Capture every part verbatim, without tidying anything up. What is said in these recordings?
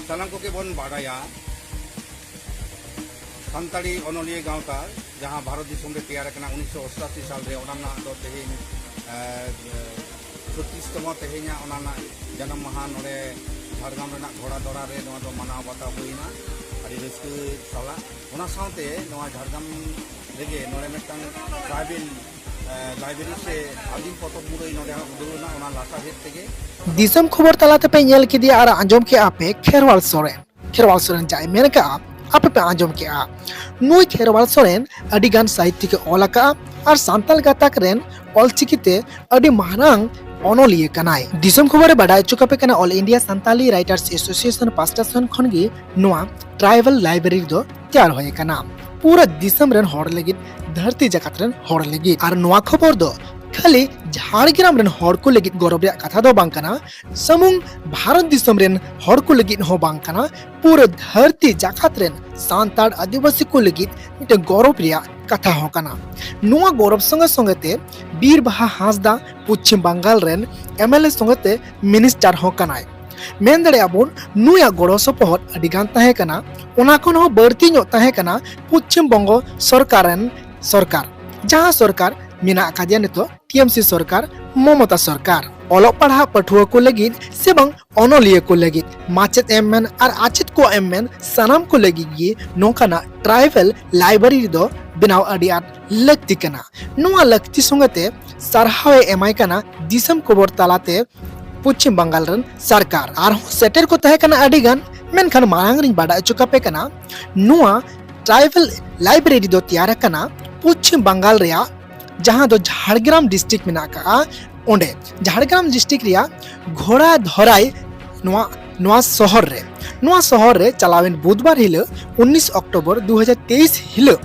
ᱥᱟᱱᱟᱢ ᱠᱚᱜᱮ ᱵᱚᱱ ᱵᱟᱰᱟᱭᱟ, ᱥᱟᱱᱛᱟᱲᱤ ᱚᱱᱚᱞᱤᱭᱟᱹ ᱜᱟᱶᱛᱟ ᱡᱟᱦᱟᱸ ᱵᱷᱟᱨᱚᱛ ᱫᱤᱥᱚᱢ ᱨᱮ ᱛᱮᱭᱟᱨ ᱟᱠᱟᱱᱟ ᱩᱱᱤᱥᱥᱚ ᱚᱥᱴᱟᱥᱤ ᱥᱟᱞ ᱨᱮ, ᱚᱱᱟ ᱨᱮᱱᱟᱜ ᱫᱚ ᱛᱮᱦᱮᱧ, ᱮ, ᱪᱷᱚᱛᱨᱤᱥ ᱛᱚᱢᱚ ᱛᱮᱦᱮᱧᱟᱜ ᱚᱱᱟ ᱨᱮᱱᱟᱜ ᱡᱟᱱᱟᱢ ᱢᱟᱦᱟ ᱱᱚᱰᱮ ᱡᱷᱟᱲᱜᱨᱟᱢ ᱨᱮᱱᱟᱜ ᱜᱷᱚᱲᱟᱫᱚᱨᱟ ᱨᱮ ᱱᱚᱣᱟ ᱫᱚ ᱢᱟᱱᱟᱣ ᱵᱟᱛᱟᱣ ᱦᱩᱭᱱᱟ ᱟᱹᱰᱤ ᱨᱟᱹᱥᱠᱟᱹ ᱥᱟᱞᱟᱜ᱾ ᱚᱱᱟ ᱥᱟᱶᱛᱮ ᱱᱚᱣᱟ ᱡᱷᱟᱲᱜᱨᱟᱢ ᱨᱮᱜᱮ ᱱᱚᱰᱮ ᱢᱤᱫᱴᱟᱝ ᱴᱨᱟᱭᱵᱮᱞ, ᱮ, ᱞᱟᱭᱵᱨᱮᱨᱤ ᱥᱮ ᱟᱹᱫᱤᱢ ᱯᱚᱛᱚᱵ ᱢᱩᱨᱟᱹᱭ ᱱᱚᱰᱮ ᱦᱚᱸ ᱩᱰᱩᱠ ᱮᱱᱟ, ᱚᱱᱟ ᱞᱟᱥᱟᱲᱦᱮᱫ ᱛᱮᱜᱮ᱾ ᱫᱤᱥᱚᱢ ᱠᱷᱚᱵᱚᱨ ᱛᱟᱞᱟ ᱛᱮᱯᱮ ᱧᱮᱞ ᱠᱮᱫᱮᱭᱟ ᱟᱨ ᱟᱸᱡᱚᱢ ᱠᱮᱫᱼᱟ ᱯᱮ ᱠᱷᱮᱨᱣᱟᱞ ᱥᱚᱨᱮᱱ᱾ ᱠᱷᱮᱨᱣᱟᱞ ᱥᱚᱨᱮᱱ ᱡᱟᱭ ᱢᱮᱱ ᱠᱟᱜᱼᱟ, ᱟᱯᱮ ᱯᱮ ᱟᱸᱡᱚᱢ ᱠᱮᱜᱼᱟ᱾ ᱱᱩᱭ ᱠᱷᱮᱨᱣᱟᱞ ᱥᱚᱨᱮᱱ ᱟᱹᱰᱤ ᱜᱟᱱ ᱥᱟᱦᱤᱛᱭᱚ ᱠᱚ ᱚᱞ ᱟᱠᱟᱜᱼᱟ ᱟᱨ ᱥᱟᱱᱛᱟᱲ ᱜᱟᱛᱟᱠ ᱨᱮᱱ ᱚᱞᱪᱤᱠᱤ ᱛᱮ ᱟᱹᱰᱤ ᱢᱟᱨᱟᱝ ᱚᱱᱚᱞᱤᱭᱟᱹ ᱠᱟᱱᱟᱭ᱾ ᱫᱤᱥᱚᱢ ᱠᱷᱚᱵᱚᱨ ᱮ ᱵᱟᱰᱟᱭ ᱦᱚᱪᱚ ᱠᱟᱯᱮ ᱠᱟᱱᱟ, All India Santali Writers Association ᱯᱟᱥᱴᱟ ᱥᱮᱱ ᱠᱷᱚᱱ ᱜᱮ ᱱᱚᱣᱟ ᱴᱨᱟᱭᱵᱟᱞ ᱞᱟᱭᱵᱨᱮᱨᱤ ᱫᱚ ᱛᱮᱭᱟᱨ ᱦᱩᱭ ᱟᱠᱟᱱᱟ᱾ ᱯᱩᱨᱟᱹ ᱫᱤᱥᱚᱢ ᱨᱮᱱ ᱦᱚᱲ ᱞᱟᱹᱜᱤᱫ, ᱫᱷᱟᱹᱨᱛᱤ ᱡᱟᱠᱟᱛ ᱨᱮᱱ ᱦᱚᱲ ᱞᱟᱹᱜᱤᱫ᱾ ᱟᱨ ᱱᱚᱣᱟ ᱠᱷᱚᱵᱚᱨ ᱫᱚ ᱠᱷᱟᱹᱞᱤ ᱡᱷᱟᱲᱜᱨᱟᱢ ᱨᱮᱱ ᱦᱚᱲ ᱠᱚ ᱞᱟᱹᱜᱤᱫ ᱜᱚᱨᱚᱵ ᱨᱮᱭᱟᱜ ᱠᱟᱛᱷᱟ ᱫᱚ ᱵᱟᱝ ᱠᱟᱱᱟ, ᱥᱟᱢᱩᱝ ᱵᱷᱟᱨᱚᱛ ᱫᱤᱥᱚᱢ ᱨᱮᱱ ᱦᱚᱲ ᱠᱚ ᱞᱟᱹᱜᱤᱫ ᱦᱚᱸ ᱵᱟᱝ ᱠᱟᱱᱟ, ᱯᱩᱨᱟᱹ ᱫᱷᱟᱹᱨᱛᱤ ᱡᱟᱠᱟᱛ ᱨᱮᱱ ᱥᱟᱱᱛᱟᱲ ᱟᱹᱫᱤᱵᱟᱹᱥᱤ ᱠᱚ ᱞᱟᱹᱜᱤᱫ ᱢᱤᱫᱴᱮᱱ ᱜᱚᱨᱚᱵ ᱨᱮᱭᱟᱜ ᱠᱟᱛᱷᱟ ᱦᱚᱸ ᱠᱟᱱᱟ᱾ ᱱᱚᱣᱟ ᱜᱚᱨᱚᱵ ᱥᱚᱸᱜᱮ ᱥᱚᱸᱜᱮ ᱛᱮ ᱵᱤᱨ ᱵᱟᱦᱟ ᱦᱟᱸᱥᱫᱟ ᱯᱚᱪᱷᱤᱢ ᱵᱟᱝᱜᱟᱞ ᱨᱮᱱ ᱮᱢ ᱮᱞ ᱮ ᱥᱚᱸᱜᱮ ᱛᱮ ᱢᱤᱱᱤᱥᱴᱟᱨ ᱦᱚᱸ ᱠᱟᱱᱟᱭ᱾ ᱢᱮᱱ ᱫᱟᱲᱮᱭᱟᱜᱼᱟ ᱵᱚᱱ, ᱱᱩᱭᱟᱜ ᱜᱚᱲᱚ ᱥᱚᱯᱚᱦᱚᱫ ᱟᱹᱰᱤ ᱜᱟᱱ ᱛᱟᱦᱮᱸ ᱠᱟᱱᱟ᱾ ᱚᱱᱟ ᱠᱷᱚᱱ ᱦᱚᱸ ᱵᱟᱹᱲᱛᱤ ᱧᱚᱜ ᱛᱟᱦᱮᱸ ᱠᱟᱱᱟ ᱯᱚᱪᱷᱤᱢ ᱵᱚᱝᱜᱚ ᱥᱚᱨᱠᱟᱨ ᱨᱮᱱ ᱥᱚᱨᱠᱟᱨ, ᱡᱟᱦᱟᱸ ᱥᱚᱨᱠᱟᱨ ᱢᱮᱱᱟᱜ ᱟᱠᱟᱫᱮᱭᱟ ᱱᱤᱛᱚᱜ, ᱴᱤ ᱮᱢ ᱥᱤ ᱥᱚᱨᱠᱟᱨ, ᱢᱚᱢᱚᱛᱟ ᱥᱚᱨᱠᱟᱨ᱾ ᱚᱞᱚᱜ ᱯᱟᱲᱦᱟᱜ ᱯᱟᱹᱴᱷᱩᱣᱟᱹ ᱠᱚ ᱞᱟᱹᱜᱤᱫ ᱥᱮ ᱵᱟᱝ ᱚᱱᱚᱞᱤᱭᱟᱹ ᱠᱚ ᱞᱟᱹᱜᱤᱫ, ᱢᱟᱪᱮᱫ ᱮᱢ ᱢᱮᱱ ᱟᱨ ᱟᱪᱮᱫ ᱠᱚᱣᱟᱜ ᱮᱢ ᱢᱮᱱ, ᱥᱟᱱᱟᱢ ᱠᱚ ᱞᱟᱹᱜᱤᱫ ᱜᱮ ᱱᱚᱝᱠᱟᱱᱟᱜ ᱴᱨᱟᱭᱵᱟᱞ ᱞᱟᱭᱵᱨᱮᱨᱤ ᱫᱚ ᱵᱮᱱᱟᱣ ᱟᱹᱰᱤ ᱟᱸᱴ ᱞᱟᱹᱠᱛᱤ ᱠᱟᱱᱟ᱾ ᱱᱚᱣᱟ ᱞᱟᱹᱠᱛᱤ ᱥᱚᱸᱜᱮ ᱛᱮ ᱥᱟᱨᱦᱟᱣ ᱮ ᱮᱢᱟᱭ ᱠᱟᱱᱟ ᱫᱤᱥᱚᱢ ᱠᱷᱚᱵᱚᱨ ᱛᱟᱞᱟᱛᱮ ᱯᱚᱪᱷᱤᱢ ᱵᱟᱝᱜᱟᱞ ᱨᱮᱱ ᱥᱚᱨᱠᱟᱨ᱾ ᱟᱨᱦᱚᱸ ᱥᱮᱴᱮᱨ ᱠᱚ ᱛᱟᱦᱮᱸ ᱠᱟᱱᱟ ᱟᱹᱰᱤ ᱜᱟᱱ, ᱢᱮᱱᱠᱷᱟᱱ ᱢᱟᱲᱟᱝ ᱨᱤᱧ ᱵᱟᱰᱟᱭ ᱦᱚᱪᱚ ᱠᱟᱯᱮ ᱠᱟᱱᱟ, ᱱᱚᱣᱟ ᱴᱨᱟᱭᱵᱟᱞ ᱞᱟᱭᱵᱨᱮᱨᱤ ᱫᱚ ᱛᱮᱭᱟᱨ ᱟᱠᱟᱱᱟ ᱯᱚᱪᱷᱤᱢ ᱵᱟᱝᱜᱟᱞ ᱨᱮᱭᱟᱜ, ᱡᱟᱦᱟᱸ ᱫᱚ ᱡᱷᱟᱲᱜᱨᱟᱢ ᱰᱤᱥᱴᱨᱤᱠᱴ ᱢᱮᱱᱟᱜ ᱟᱠᱟᱫᱼᱟ, ᱚᱸᱰᱮ ᱡᱷᱟᱲᱜᱨᱟᱢ ᱰᱤᱥᱴᱨᱤᱠᱴ ᱨᱮᱭᱟᱜ ᱜᱷᱳᱲᱟᱫᱷᱚᱨᱟᱭ ᱱᱚᱣᱟ, ᱱᱚᱣᱟ ᱥᱚᱦᱚᱨ ᱨᱮ, ᱱᱚᱣᱟ ᱥᱚᱦᱚᱨ ᱨᱮ ᱪᱟᱞᱟᱣᱮᱱ ᱵᱩᱫᱷᱵᱟᱨ ᱦᱤᱞᱳᱜ, ᱩᱱᱤᱥ ᱚᱠᱴᱳᱵᱚᱨ ᱫᱩ ᱦᱟᱡᱟᱨ ᱛᱮᱭᱤᱥ ᱦᱤᱞᱳᱜ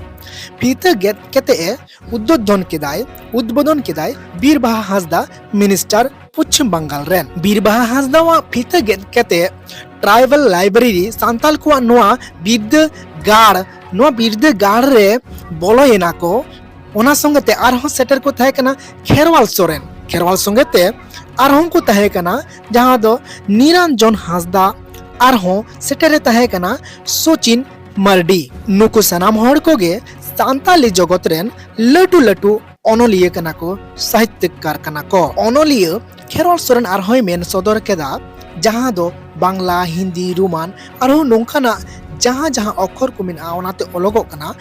ᱯᱷᱤᱛᱟᱹ ᱜᱮᱫ ᱠᱟᱛᱮ ᱮ ᱩᱫᱵᱳᱫᱚᱱ ᱠᱮᱫᱟᱭ, ᱩᱫᱵᱳᱫᱚᱱ ᱠᱮᱫᱟᱭ ᱵᱤᱨ ᱵᱟᱦᱟ ᱦᱟᱸᱥᱫᱟ, ᱢᱤᱱᱤᱥᱴᱟᱨ ᱯᱚᱪᱷᱤᱢ ᱵᱟᱝᱜᱟᱞ ᱨᱮᱱ᱾ ᱵᱤᱨ ᱵᱟᱦᱟ ᱦᱟᱸᱥᱫᱟᱣᱟᱜ ᱯᱷᱤᱛᱟᱹ ᱜᱮᱫ ᱠᱟᱛᱮ ᱴᱨᱟᱭᱵᱟᱞ ᱞᱟᱭᱵᱨᱮᱨᱤ, ᱥᱟᱱᱛᱟᱲ ᱠᱚᱣᱟᱜ ᱱᱚᱣᱟ ᱵᱤᱨᱫᱟᱹᱜᱟᱲ, ᱱᱚᱣᱟ ᱵᱤᱨᱫᱟᱹᱜᱟᱲ ᱨᱮ ᱵᱚᱞᱚᱭᱮᱱᱟ ᱠᱚ᱾ ᱚᱱᱟ ᱥᱚᱸᱜᱮ ᱛᱮ ᱟᱨᱦᱚᱸ ᱥᱮᱴᱮᱨ ᱠᱚ ᱛᱟᱦᱮᱸ ᱠᱟᱱᱟ ᱠᱷᱮᱨᱣᱟᱞ ᱥᱚᱨᱮᱱ᱾ ᱠᱷᱮᱨᱣᱟᱞ ᱥᱚᱸᱜᱮ ᱛᱮ ᱟᱨᱦᱚᱸ ᱠᱚ ᱛᱟᱦᱮᱸ ᱠᱟᱱᱟ ᱡᱟᱦᱟᱸ ᱫᱚ ᱱᱤᱨᱟᱱᱡᱚᱱ ᱦᱟᱸᱥᱫᱟ, ᱟᱨᱦᱚᱸ ᱥᱮᱴᱮᱨᱮ ᱛᱟᱦᱮᱸ ᱠᱟᱱᱟ ᱥᱚᱪᱤᱱ ᱢᱟᱨᱰᱤ᱾ ᱱᱩᱠᱩ ᱥᱟᱱᱟᱢ ᱦᱚᱲ ᱠᱚᱜᱮ ᱥᱟᱱᱛᱟᱞᱤ ᱡᱚᱜᱚᱛ ᱨᱮᱱ ᱞᱟᱹᱴᱩ ᱞᱟᱹᱴᱩ ᱚᱱᱚᱞᱤᱭᱟᱹ ᱠᱟᱱᱟ ᱠᱚ, ᱥᱟᱦᱤᱛᱭᱚᱠᱟᱨ ᱠᱟᱱᱟ ᱠᱚ᱾ ᱚᱱᱚᱞᱤᱭᱟᱹ ᱠᱷᱮᱨᱣᱟᱞ ᱥᱚᱨᱮᱱ ᱟᱨᱦᱚᱸᱭ ᱢᱮᱱ ᱥᱚᱫᱚᱨ ᱠᱮᱫᱟ, ᱡᱟᱦᱟᱸ ᱫᱚ ᱵᱟᱝᱞᱟ, ᱦᱤᱱᱫᱤ, ᱨᱳᱢᱟᱱ ᱟᱨᱦᱚᱸ ᱱᱚᱝᱠᱟᱱᱟᱜ ᱡᱟᱦᱟᱸ ᱡᱟᱦᱟᱸ ᱚᱠᱠᱷᱚᱨ ᱠᱚ ᱢᱮᱱᱟᱜᱼᱟ, ᱚᱱᱟᱛᱮ ᱚᱞᱚᱜᱚᱜ ᱠᱟᱱᱟ,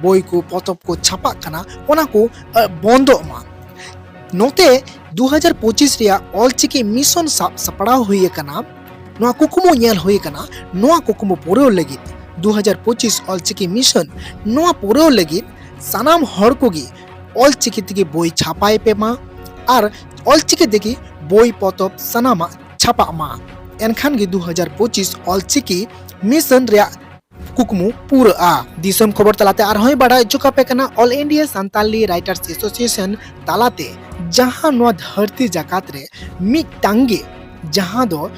ᱵᱳᱭ ᱠᱚ, ᱯᱚᱛᱚᱵ ᱠᱚ ᱪᱷᱟᱯᱟᱜ ᱠᱟᱱᱟ, ᱚᱱᱟ ᱠᱚ ᱵᱚᱱᱫᱚᱜ ᱢᱟ᱾ ᱱᱚᱛᱮ ᱫᱩ ᱦᱟᱡᱟᱨ ᱯᱚᱸᱪᱤᱥ ᱨᱮᱭᱟᱜ ᱚᱞᱪᱤᱠᱤ ᱢᱤᱥᱚᱱ ᱥᱟᱵ ᱥᱟᱯᱲᱟᱣ ᱦᱩᱭ ᱟᱠᱟᱱᱟ, ᱱᱚᱣᱟ ᱠᱩᱠᱢᱩ ᱧᱮᱞ ᱦᱩᱭ ᱟᱠᱟᱱᱟ᱾ ᱱᱚᱣᱟ ᱠᱩᱠᱢᱩ ᱯᱩᱨᱟᱹᱣ ᱞᱟᱹᱜᱤᱫ ᱫᱩ ᱦᱟᱡᱟᱨ ᱯᱚᱸᱪᱤᱥ ᱚᱞᱪᱤᱠᱤ ᱢᱤᱥᱚᱱ, ᱱᱚᱣᱟ ᱯᱩᱨᱟᱹᱣ ᱞᱟᱹᱜᱤᱫ ᱥᱟᱱᱟᱢ ᱦᱚᱲ ᱠᱚᱜᱮ ᱚᱞᱪᱤᱠᱤ ᱛᱮᱜᱮ ᱵᱳᱭ ᱪᱷᱟᱯᱟᱭ ᱯᱮ ᱢᱟ ᱟᱨ ᱚᱞᱪᱤᱠᱤ ᱛᱮᱜᱮ ᱵᱳᱭ, ᱯᱚᱛᱚᱵ ᱥᱟᱱᱟᱢᱟᱜ ᱪᱷᱟᱯᱟᱜ ᱢᱟ᱾ ᱮᱱᱠᱷᱟᱱ ᱜᱮ ᱫᱩ ᱦᱟᱡᱟᱨ ᱯᱚᱸᱪᱤᱥ ᱚᱞᱪᱤᱠᱤ ᱢᱤᱥᱚᱱ ᱨᱮᱭᱟᱜ ᱠᱩᱠᱢᱩ ᱯᱩᱨᱟᱹᱜᱼᱟ᱾ ᱫᱤᱥᱚᱢ ᱠᱷᱚᱵᱚᱨ ᱛᱟᱞᱟᱛᱮ ᱟᱨᱦᱚᱸᱭ ᱵᱟᱰᱟᱭ ᱦᱚᱪᱚ ᱠᱟᱯᱮ ᱠᱟᱱᱟ, All India Santali Writers Association ᱛᱟᱞᱟᱛᱮ ᱡᱟᱦᱟᱸ ᱱᱚᱣᱟ ᱫᱷᱟᱹᱨᱛᱤ ᱡᱟᱠᱟᱛ ᱨᱮ ᱢᱤᱫᱴᱟᱝ ᱜᱮ, ᱡᱟᱦᱟᱸ ᱫᱚ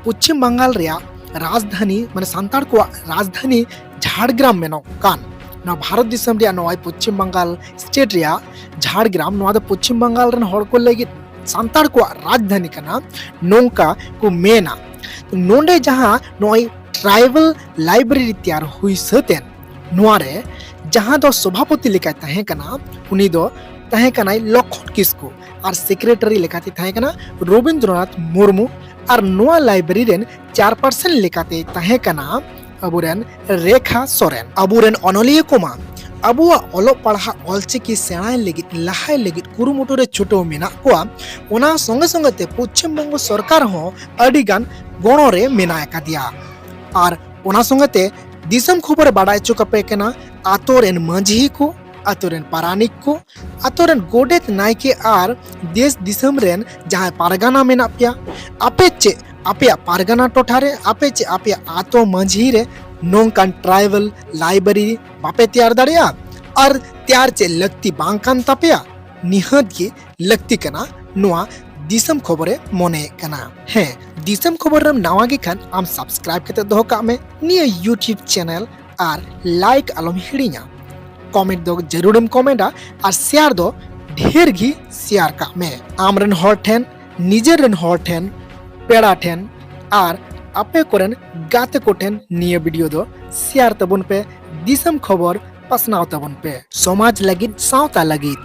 ᱯᱚᱪᱷᱤᱢ ᱵᱟᱝᱜᱟᱞ ᱨᱮᱭᱟᱜ ᱨᱟᱡᱽᱫᱷᱟᱱᱤ, ᱢᱟᱱᱮ ᱥᱟᱱᱛᱟᱲ ᱠᱚᱣᱟᱜ ᱨᱟᱡᱽᱫᱷᱟᱱᱤ ᱡᱷᱟᱲᱜᱨᱟᱢ ᱢᱮᱱᱚᱜ ᱠᱟᱱ, ᱱᱚᱣᱟ ᱵᱷᱟᱨᱚᱛ ᱫᱤᱥᱚᱢ ᱨᱮᱭᱟᱜ ᱱᱚᱣᱟ ᱯᱚᱪᱷᱤᱢ ᱵᱟᱝᱜᱟᱞ ᱥᱴᱮᱴ ᱨᱮᱭᱟᱜ ᱡᱷᱟᱲᱜᱨᱟᱢ, ᱱᱚᱣᱟ ᱫᱚ ᱯᱚᱪᱷᱤᱢ ᱵᱟᱝᱜᱟᱞ ᱨᱮᱱ ᱦᱚᱲ ᱠᱚ ᱞᱟᱹᱜᱤᱫ ᱥᱟᱱᱛᱟᱲ ᱠᱚᱣᱟᱜ ᱨᱟᱡᱽᱫᱷᱟᱱᱤ ᱠᱟᱱᱟ, ᱱᱚᱝᱠᱟ ᱠᱚ ᱢᱮᱱᱟ᱾ ᱱᱚᱰᱮ ᱡᱟᱦᱟᱸ ᱱᱚᱜᱼᱚᱭ ᱴᱨᱟᱭᱵᱟᱞ ᱞᱟᱭᱵᱨᱮᱨᱤ ᱛᱮᱭᱟᱨ ᱦᱩᱭ ᱥᱟᱹᱛ ᱮᱱ, ᱱᱚᱣᱟ ᱨᱮ ᱡᱟᱦᱟᱸ ᱫᱚ ᱥᱚᱵᱷᱟᱯᱚᱛᱤ ᱞᱮᱠᱟᱭ ᱛᱟᱦᱮᱸ ᱠᱟᱱᱟ, ᱩᱱᱤ ᱫᱚ ᱛᱟᱦᱮᱸ ᱠᱟᱱᱟᱭ ᱞᱚᱠᱠᱷᱚᱱ ᱠᱤᱥᱠᱩ ᱟᱨ ᱥᱮᱠᱨᱮᱴᱟᱨᱤ ᱞᱮᱠᱟᱛᱮ ᱛᱟᱦᱮᱸ ᱠᱟᱱᱟ ᱨᱚᱵᱤᱱᱫᱨᱚᱱᱟᱛᱷ ᱢᱩᱨᱢᱩ ᱟᱨ ᱱᱚᱣᱟ ᱞᱟᱭᱵᱨᱮᱨᱤ ᱨᱮᱱ ᱪᱮᱭᱟᱨᱯᱟᱨᱥᱚᱱ ᱞᱮᱠᱟᱛᱮ ᱛᱟᱦᱮᱸ ᱠᱟᱱᱟ ᱟᱵᱚᱨᱮᱱ ᱨᱮᱠᱷᱟ ᱥᱚᱨᱮᱱ᱾ ᱟᱵᱚᱨᱮᱱ ᱚᱱᱚᱞᱤᱭᱟᱹ ᱠᱚᱢᱟ ᱟᱵᱚᱣᱟᱜ ᱚᱞᱚᱜ ᱯᱟᱲᱦᱟᱜ ᱚᱞᱪᱤᱠᱤ ᱥᱮᱬᱟᱭ ᱞᱟᱹᱜᱤᱫ, ᱞᱟᱦᱟᱭ ᱞᱟᱹᱜᱤᱫ ᱠᱩᱨᱩᱢᱩᱴᱩ ᱨᱮ ᱪᱷᱩᱴᱟᱹᱣ ᱢᱮᱱᱟᱜ ᱠᱚᱣᱟ᱾ ᱚᱱᱟ ᱥᱚᱸᱜᱮ ᱥᱚᱸᱜᱮ ᱛᱮ ᱯᱚᱪᱷᱤᱢ ᱵᱚᱝᱜᱚ ᱥᱚᱨᱠᱟᱨ ᱦᱚᱸ ᱟᱹᱰᱤ ᱜᱟᱱ ᱜᱚᱲᱚ ᱨᱮ ᱢᱮᱱᱟᱭ ᱟᱠᱟᱫᱮᱭᱟ᱾ ᱟᱨ ᱚᱱᱟ ᱥᱚᱸᱜᱮ ᱛᱮ ᱫᱤᱥᱚᱢ ᱠᱷᱚᱵᱚᱨᱮ ᱵᱟᱰᱟᱭ ᱦᱚᱪᱚ ᱠᱟᱯᱮ ᱠᱟᱱᱟ, ᱟᱛᱳ ᱨᱮᱱ ᱢᱟᱹᱡᱷᱤ ᱠᱚ, ᱟᱛᱳ ᱨᱮᱱ ᱯᱟᱨᱟᱱᱤᱠ ᱠᱚ, ᱟᱛᱳ ᱨᱮᱱ ᱜᱚᱰᱮᱛ, ᱱᱟᱭᱠᱮ ᱟᱨ ᱫᱮᱥ ᱫᱤᱥᱚᱢ ᱨᱮᱱ ᱡᱟᱦᱟᱸᱭ ᱯᱟᱨᱜᱟᱱᱟ ᱢᱮᱱᱟᱜ ᱯᱮᱭᱟ, ᱟᱯᱮ ᱪᱮᱫ ᱟᱯᱮᱭᱟᱜ ᱯᱟᱨᱜᱟᱱᱟ ᱴᱚᱴᱷᱟ ᱨᱮ, ᱟᱯᱮ ᱪᱮᱫ ᱟᱯᱮᱭᱟᱜ ᱟᱛᱳ ᱢᱟᱹᱡᱷᱤ ᱨᱮ ᱱᱚᱝᱠᱟᱱ ᱴᱨᱟᱭᱵᱟᱞ ᱞᱟᱭᱵᱨᱮᱨᱤ ᱵᱟᱯᱮ ᱛᱮᱭᱟᱨ ᱫᱟᱲᱮᱭᱟᱜᱼᱟ? ᱟᱨ ᱛᱮᱭᱟᱨ ᱪᱮᱫ ᱞᱟᱹᱠᱛᱤ ᱵᱟᱝ ᱠᱟᱱ ᱛᱟᱯᱮᱭᱟ? ᱱᱤᱦᱟᱹᱛ ᱜᱮ ᱞᱟᱹᱠᱛᱤ ᱠᱟᱱᱟ, ᱱᱚᱣᱟ ᱫᱤᱥᱚᱢ ᱠᱷᱚᱵᱚᱨᱮ ᱢᱚᱱᱮᱭᱮᱫ ᱠᱟᱱᱟ᱾ ᱦᱮᱸ, ᱫᱤᱥᱚᱢ ᱠᱷᱚᱵᱚᱨ ᱨᱮᱢ ᱱᱟᱣᱟ ᱜᱮ ᱠᱷᱟᱱ ᱟᱢ subscribe ᱠᱟᱛᱮ ᱫᱚᱦᱚ ᱠᱟᱜ ᱢᱮ ᱱᱤᱭᱟᱹ YouTube channel ᱟᱨ like ᱟᱞᱚᱢ ᱦᱤᱲᱤᱧᱟ᱾ Comment ᱫᱚ ᱡᱟᱹᱨᱩᱲᱮᱢ commentᱟ ᱟᱨ share ᱫᱚ ᱰᱷᱮᱨ ᱜᱮ share ᱠᱟᱜ ᱢᱮ᱾ ᱟᱢ ᱨᱮᱱ ᱦᱚᱲ ᱴᱷᱮᱱ, ᱱᱤᱡᱮᱨ ᱨᱮᱱ ᱦᱚᱲ ᱴᱷᱮᱱ, ᱯᱮᱲᱟ ᱴᱷᱮᱱ ᱟᱨ ᱟᱯᱮ ᱠᱚᱨᱮᱱ ᱜᱟᱛᱮ ᱠᱚᱴᱷᱮᱱ ᱱᱤᱭᱟᱹ ᱵᱷᱤᱰᱤᱭᱳ ᱫᱚ ᱥᱮᱭᱟᱨ ᱛᱟᱵᱚᱱ ᱯᱮ, ᱫᱤᱥᱚᱢ ᱠᱷᱚᱵᱚᱨ ᱯᱟᱥᱱᱟᱣ ᱛᱟᱵᱚᱱ ᱯᱮ᱾ ᱥᱚᱢᱟᱡᱽ ᱞᱟᱹᱜᱤᱫ, ᱥᱟᱶᱛᱟ ᱞᱟᱹᱜᱤᱫ